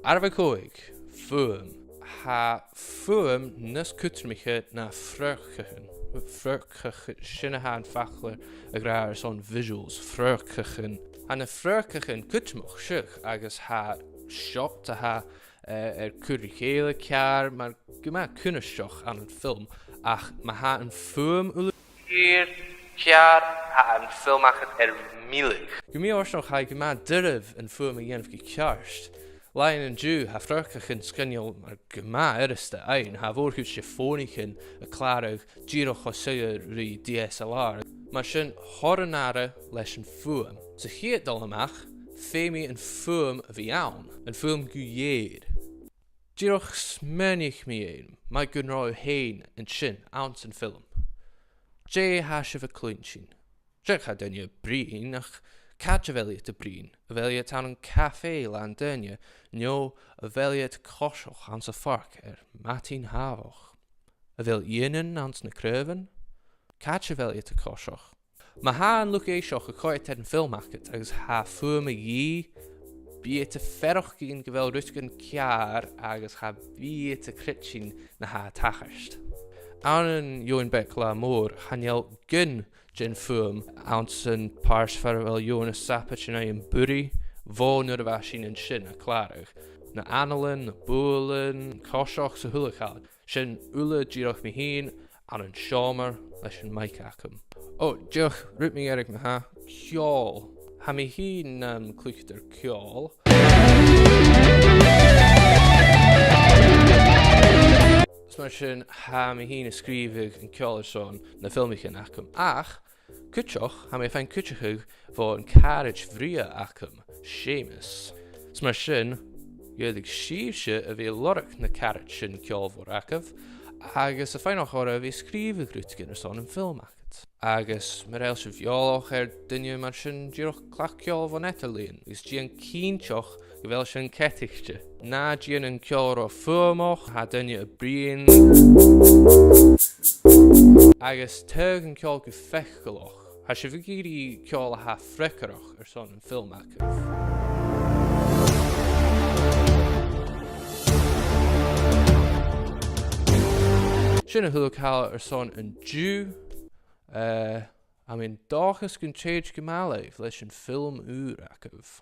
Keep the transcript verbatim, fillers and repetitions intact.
Àireamh a còig, fuaim. Tha fuaim nas cudromaiche na fradharcachan. Fradharcachan, sin a tha am faclair ag ràdh airson visuals, fradharcachan. Tha na fradharcachan cudromach, seadh, agus tha shot a tha, eh, air cur ri chèile ceàrr, mar gu math cunnartach ann am film, ach ma tha am fuaim uile ceàrr, tha am film agad air milleadh. Gu mì-fhortanach, tha e gu math doirbh am fuaim a dhèanamh gu ceart. Làithean an-diugh, tha fradharcachan sgoinneil mar gu math fhurasta fhaighinn, tha a' mhòr-chuid de fònaichean a' clàradh dìreach cho soilleir ri D S L R. Mar sin, thoir an aire leis an fhuaim. Sa chiad dol a-mach, feumaidh am fuaim a bhith ann, am fuaim gu lèir. Dìreach smaoinich mu dheidhinn, mar gun robh thu fhèin an sin anns an fhilm. Dè tha sibh a' cluinntinn? Seadh, tha daoine a' bruidhinn, ach càit a bheil iad a' bruidhinn? A bheil iad ann an cafaidh làn daoine, no a bheil iad a' coiseachd anns a' phàirc air madainn shàmhach? A bheil eun anns na craobhan? Càit a bheil iad a' coiseachd? Ma tha an luchd-èisteachd a' coimhead air an film agad agus tha fuaim a dhìth, bidh iad a' faireachdainn gu bheil rudeigin ceàrr agus cha bhi iad a' creidsinn na tha a' tachairt. Ann an Eòin Beag Latha Mòr, chan eil gun den fhuaim anns a' phàirt far a bheil Eòin a' sabaid an aghaidh am burraidh, bho nuair a bha sinn an sin a' clàradh. Na h-analan, na buailean, an coiseachd 's a h-uile càil. Sin uile dìreach mi fhìn ann an seòmar leis an mic agam. Ò, dìreach rud mu dheireadh ma-thà, ceòl. Tha mi fhìn, um, a' cluich ceòl. Is mar sin, tha mi fhìn a' sgrìobhadh an ceòl airson na filmichean agam. Ach, cuideachd, tha mi a' faighinn cuideachadh bhon charaid bhrèagha agam, Seumas. Is mar sin, dh'fhaodadh sibhse a bhith a' lorg na caraid sin ceòlmhor agaibh, agus a' faighneachd oirbh a bhith a' sgrìobhadh rudeigin airson an film agad. Agus mura h-eil sibh eòlach air duine mar sin, dìreach cleachd ceòl bhon eadar-lìon, agus dèan cinnteach gu bheil sin ceadaichte. Na dèan an ceòl ro fhuaimneach, tha daoine a' bruidhinn. Agus taghadh an ceòl gu faiceallach. Tha sibh ag iarraidh ceòl a tha freagarrach airson an film agaibh. Sin a h-uile càil airson an-diugh. Eh, tha mi an dòchas gun tèid gu math leibh leis an film ùr agaibh.